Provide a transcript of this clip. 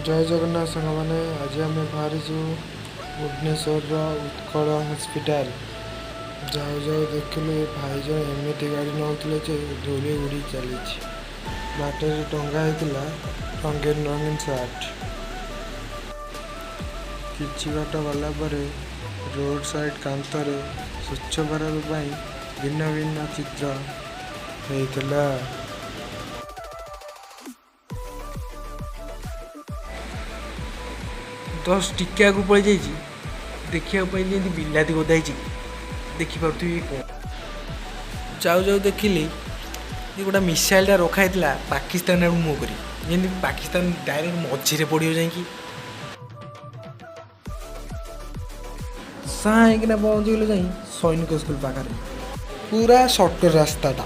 ଜୟ ଜଗନ୍ନାଥ ସାଙ୍ଗମାନେ, ଆଜି ଆମେ ବାହାରିଛୁ ଭୁବନେଶ୍ୱରର ଉତ୍କଳ ହସ୍ପିଟାଲ। ଯାଉ ଯାଉ ଦେଖିଲୁ ଏ ଭାଇ ଜଣେ ଏମିତି ଗାଡ଼ି ନେଉଥିଲେ ଯେ ଧୂଳି ଉଡ଼ି ଚାଲିଛି। ବାଟରେ ଟଙ୍ଗା ହେଇଥିଲା ରଙ୍ଗୀନ ରଙ୍ଗୀନ ସାର୍ଟ। କିଛି ବାଟ ଗଲା ପରେ ରୋଡ଼ ସାଇଡ଼ କାନ୍ଥରେ ସ୍ୱଚ୍ଛ ଭାରତ ପାଇଁ ଭିନ୍ନ ଭିନ୍ନ ଚିତ୍ର ହେଇଥିଲା। ଜଷ୍ଟ ଟିକେ ଆଗକୁ ପଳେଇ ଯାଇଛି, ଦେଖିବାକୁ ପାଇଲି ଯେମିତି ବିଲାତି ଗଦା ହେଇଛି, ଦେଖିପାରୁଥିବି କ'ଣ। ଯାଉ ଯାଉ ଦେଖିଲି ଯେ ଗୋଟେ ମିସାଇଲ୍ଟା ରଖା ହେଇଥିଲା ପାକିସ୍ତାନ ଆଡ଼କୁ ମୁହଁ କରି, ଯେମିତି ପାକିସ୍ତାନ ଡାଇରେକ୍ଟ ମଝିରେ ପଡ଼ିବ ଯାଇକି। ସାଇକିନା ପହଞ୍ଚିଗଲେ ଯାଇ ସୈନିକ ସ୍କୁଲ ପାଖରେ, ପୁରା ସର୍ଟକଟ୍ ରାସ୍ତାଟା।